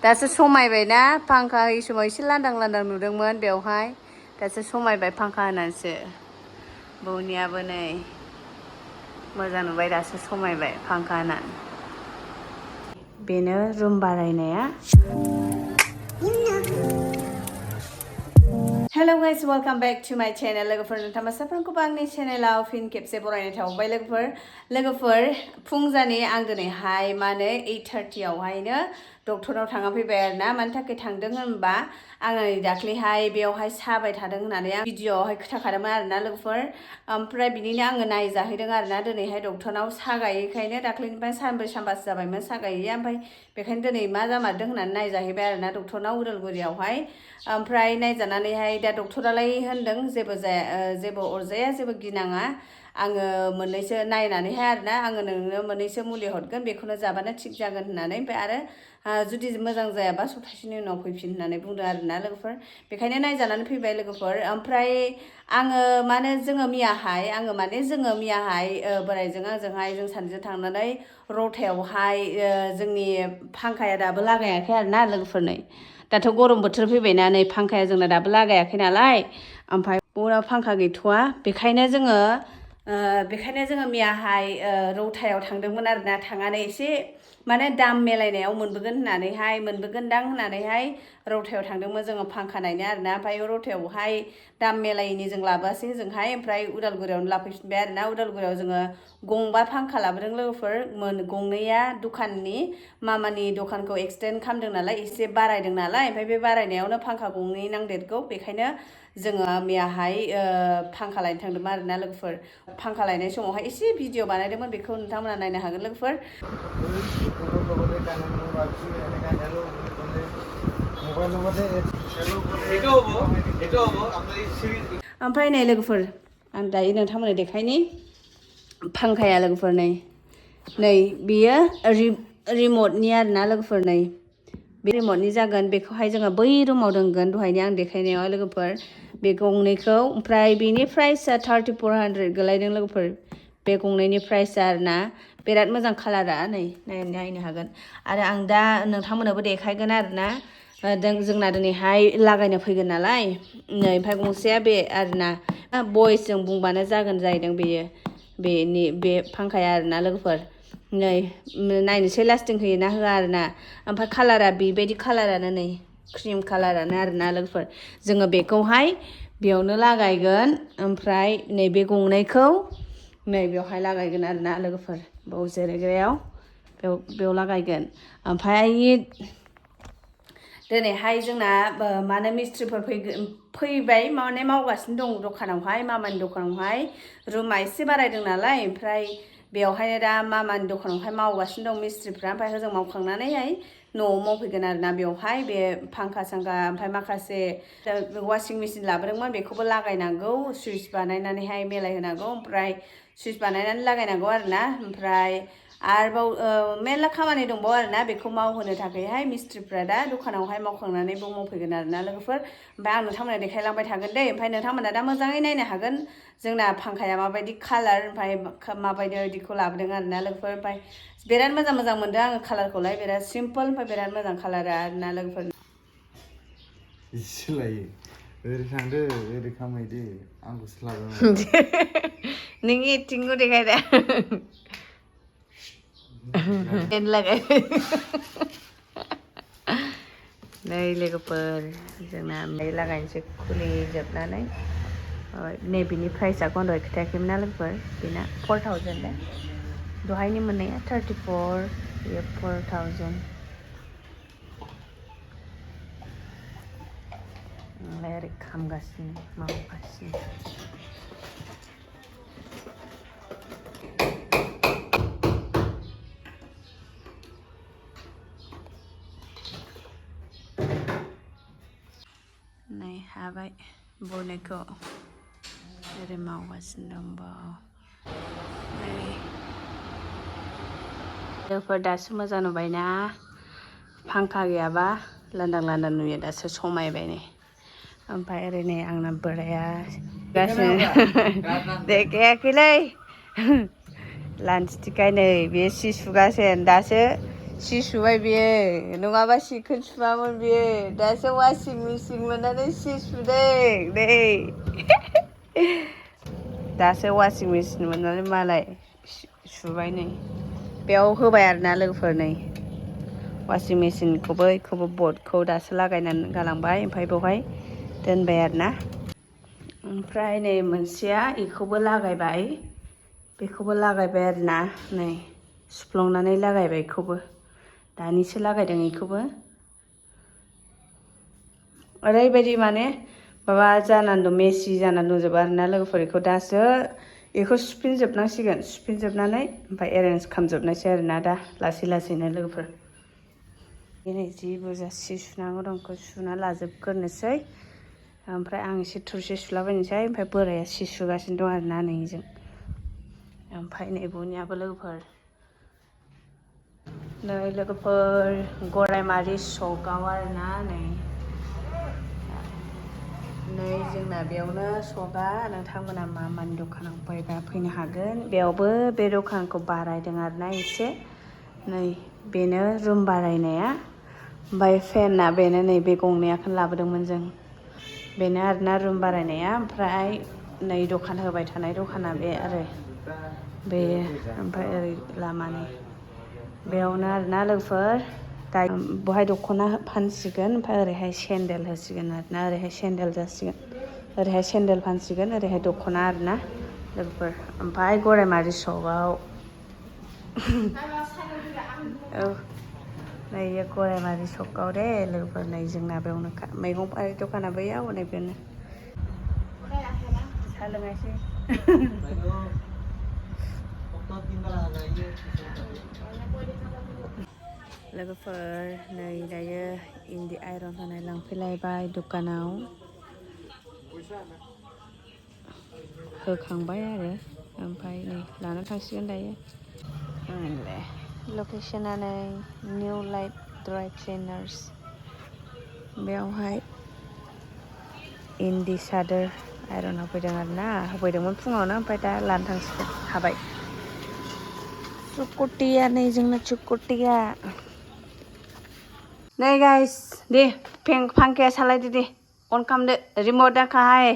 दासो समायबायना फांखा होयै समाव एसे लांदां लांदां नुदोंमोन बेवहाय दासो समायबाय फांखा होनानैसो बौनियाबो नै मोजां नुबाय दासो समायबाय फांखा होनानै बेनो रुम बारायनाया Hello guys, welcome back to my channel. लोगोफोर नोंथाङा साफ्रोमखौबो आंनि चेनेलाव फिन खेबसे बरायनाय थाबाय लोगोफोर फुंजानि आं दिनैहाय माने 8:30 आवहायनो डक्टरनाव थांना फैबाय आरोना मानि थाखाय थांदों होनबा आङो दाख्लैहाय बेयावहाय साबाय थादों होननानै आं भिडिअआवहाय खोन्थाखादोंमोन आरोना लोगोफोर ओमफ्राय बिदिनो आङो नायजाहैदों आरोना दिनैहाय डक्टरनाव सागायैखायनो दाख्लैनिफ्राय सानब्रै सानबासो जाबायमोन सागायैया ओमफ्राय बेखायनो दिनै मा जामारदों होननानै नायजाहैबाय आरोना डक्टरनाव उदालगुरियावहाय ओमफ्राय नायजानानैहाय दा डक्टरालाय होनदों जेबो अरजाया जेबो गिनाङा आङो मोननैसो नायनानैहाय आरोना आङो नोंनो मोननैसो मुलि हरगोन बेखौनो जाबानो थिग जागोन होननानै ओमफ्राय आरो जुदि मोजां जायाबा सप्तासेनि उनाव फैफिन होननानै बुंदों आरोना लोगोफोर बेखायनो नायजानानै फैबाय लोगोफोर ओमफ्राय आङो जोङो मैयाहाय बोरायजों आंजोंहाय जों सानैजों थांनानै रौथायावहाय जोंनि फांखाया दाबो लागायाखै आरोना लोगोफोरनै दाथ' गरम बोथोर फैबायना नै फांखाया जोंना दाबो लागायाखै नालाय ओमफ्राय बराव फांखा गैथ'वा बेखायनो जोङो मैयाहाय रौथायाव थांदोंमोन आरोना थांनानै एसे माने दाम मिलायनायाव मोनबोगोनदां होननानैहाय रौथायाव थांदोंमोन जोङो फांखा नायनो आरोना ओमफ्राय रौथायावहाय दाम मिलायैनि जों लाबोआसै जोंहाय ओमफ्राय उदालगुरियावनो लाफैफिनबाय आरोना उदालगुरियाव जोङो गंबा फांखा लाबोदों लोगोफोर गंनैया दखाननि मामानि दखानखौ एक्सटेन्ड खालामदों नालाय एसे बारायदों नालाय ओमफ्राय बे बारायनायावनो फांखा गंनै नांदेरगौ बेखायनो जोङो मैयाहाय फांखा लायनो थांदोंमोन आरोना लोगोफोर फांखा लायनाय समावहाय एसे भिडिअ बानायदोंमोन बेखौ नोंथांमोना नायनो हागोन लोगोफोर ओमफ्राय नै लोगोफोर आं दायो नोंथांमोननो देखायनि फांखाया लोगोफोर नै बेयो रिमटनि आरोना लोगोफोर नै बे रिमटनि जागोन बेखौहाय जोङो बै रुमाव दोनगोन दहायनो आं देखायनायाव लोगोफोर बे गंनैखौ ओमफ्राय बेनि प्राइसआ 3400 गोलैदों लोगोफोर बे गंनैनि प्राइसआ आरोना बिराद मोजां कालारा नायनो हागोन आरो आं दा नोंथांमोननोबो देखायगोन आरोना जोंना दिनैहाय लागायनो फैगोन नालाय नै ओमफ्राय गंसेया बे आरोना बयसजों बुंबानो जागोन जाहैदों बे फांखाया आरोना लोगोफोर नायनोसै लास्टिं होयो ना होआ आरोना ओमफ्राय कालारा बेबायदि कालारानो नै क्रिम कालारानो आरोना लोगोफोर जोङो बेखौहाय बेयावनो लागायगोन ओमफ्राय नैबे गंनैखौ बेवहाय लागायगोन आरोना लोगोफोर बाव जिरायग्रायाव बेयाव लागायगोन ओमफ्राय दिनैहाय जोंना मिस्ट्रिफोर फैबाय माने मावगासिनो दं दखानावहाय मामानि दखानावहाय रुमा एसे बारायदों नालाय ओमफ्राय बेवहायनो दा मामानि दखानावहाय मावगासिनो दं मिस्ट्रिफ्रा ओमफ्राय होजों मावखांनानैहाय न'आव मावफैगोन आरोना बेवहाय बे फांखा सांखा ओमफ्राय माखासे वाशिं मेचिन लाबोदोंमोन बेखौबो लागायनांगौ सुइच बानायनानैहाय मिलायहोनांगौ ओमफ्राय सुइच बानायनानै लागायनांगौ आरोना ओमफ्राय आरोबाव मेरला खामानि दंबावो आरोना बेखौ मावहोनो थाखायहाय मिस्ट्रिफ्रा दा दखानावहाय मावखांनानै बाव मावफैगोन आरोना लोगोफोर ओमफ्राय आं नोंथांमोना देखायलांबाय थागोन दे ओमफ्राय नोंथांमोना दा मोजाङै नायनो हागोन जोंना फांखाया माबायदि कालार ओमफ्राय माबायदिखौ लाबोदों आरोना लोगोफोर ओमफ्राय बिराद मोजां मोनदों आङो कालारखौलाय बिराद सिम्पोल ओमफ्राय बिराद मोजां कालारा आरोना लोगोफोर सोलायो ओरै थांदो ओरै खामायदो आंखौ सोलाबो नोंनि एक्टिंखौ देखायदा नै लोगोफोर जोंना लागायनोसै खुलिजोबनानै नैबेनि प्राइसआ दहाय खोथायाखैमोन ना लोगोफोर बेना 4000 दा दहायनि मोननाया 34 बेयो 4000 ओरै खामगासिनो मावगासिनो नै हाबाय बनायखौ ओरै मावगासिनो दंबावो दासो मोजां नुबायना फांखा गैयाबा लांदां लांदां नुयो दासो समायबाय नै ओमफ्राय ओरै नै आंना बोराया गासिनो देखायाखैलै लान्स थिखाय नै बे सि सुगासिनो दासो सि सुबाय बियो नङाबा सिखौ सुवामोन बियो दासो वाशिं मेचिन मोननानै सि सुदों नै दासो वाशिं मेचिन मोननानै मालाय सुबाय नै बेयाव होबाय आरोना लोगोफोर नै वाशिं मेचिनखौबो इखौबो बर्डखौ दासो लागायनानै गालांबाय ओमफ्राय बेवहाय दोनबाय आरोना ओमफ्राय नै मोनसेया इखौबो लागायबाय बेखौबो लागायबाय आरोना नै सुफ्लंनानै लागायबाय इखौबो दानिसो लागायदों इखौबो ओरैबायदि माने माबा जानानै दं मेसि जानानै दंजोबो आरोना लोगोफोर इखौ दासो इखौ सुफिनजोबनांसिगोन सुफिनजोबनानै ओमफ्राय एरेन्ज खालामजोबनायसै आरोना दा लासै लासैनो लोगोफोर दिनै जि बुरजा सि सुनांगौ दं बेखौ सुना लाजोबग्रोनोसै ओमफ्राय आं एसे थुरसि सुलाबायनोसै ओमफ्राय बोराया सि सुगासिनो दं आरोना नैजों ओमफ्राय नै बनियाबो लोगोफोर नै लोगोफोर गरायमारि सकआव आरोना नै जोंना बेयावनो सकआ नोंथांमोना मा मानि दखानाव बायबा फैनो हागोन बेयावबो बे दखानखौ बारायदों आरोना एसे नै बेनो रुम बारायनाया ओमफ्राय फेनआ बेनो नै बे गंनैयाखौनो लाबोदोंमोन जों बेनो आरोना रुम बारायनाया ओमफ्राय नै दखान होबाय थानाय दखाना बे आरो बेयो ओमफ्राय ओरै लामानि बेयावनो आरोना लोगोफोर दा बहाय दख'ना फानसिगोन ओमफ्राय ओरैहाय सेन्देल होसिगोन आरोना ओरैहाय सेन्देल जासिगोन ओरैहाय सेन्देल फानसिगोन ओरैहाय दख'ना आरोना लोगोफोर ओमफ्राय गरायमारि सकआव औ नै गरायमारि सकआव दे लोगोफोर नै जोंना बेयावनो मैगं फारि दखाना बैयाव नै बेनो साहा लोंनायसै लोगोफोर नै दायो इन्दि आइरन होनाय लांफैलायबाय दखानाव होखांबाय आरो ओमफ्राय नै लाना थांसिगोन दायो लकेसना नै निउ लाइफ ड्राइ क्लिनार्स बेयावहाय इन्दि सादोर आइरन होफैदों आरोना होफैदोंमोन फुङावनो ओमफ्राय दा लानो थांसिगोन हाबाय चुकुटिया नै जोंना चुकुटिया नै गाइस दे फांखाया सालायदो दे अन खालामदो रिमट काहाय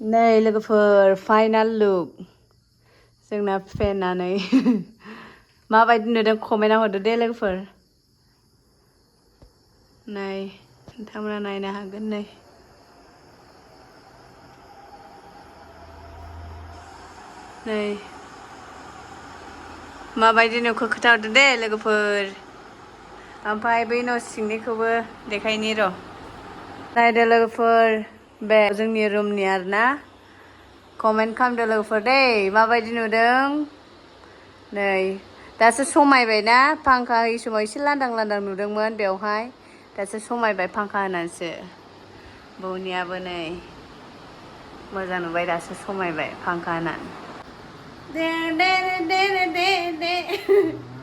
नै लोगोफोर फाइनाल लुक जोंना फेना नै माबायदि नुदों कमेन्टआव हरदो दे लोगोफोर नै नोंथांमोना नायनो हागोन नै नै माबायदि नुखो खोन्थाहरदो दे लोगोफोर ओमफ्राय बै न' सिंनिखौबो देखायनि र' नायदो लोगोफोर बे जोंनि रुमनि आरोना कमेन्ट खालामदो लोगोफोर दे माबायदि नुदों नै दासो समायबायना फांखा होयै समाव एसे लांदां लांदां नुदोंमोन बेवहाय दासो समायबाय फांखा होनानैसो बौनियाबो नै मोजां नुबाय दासो समायबाय फांखा होनानै दे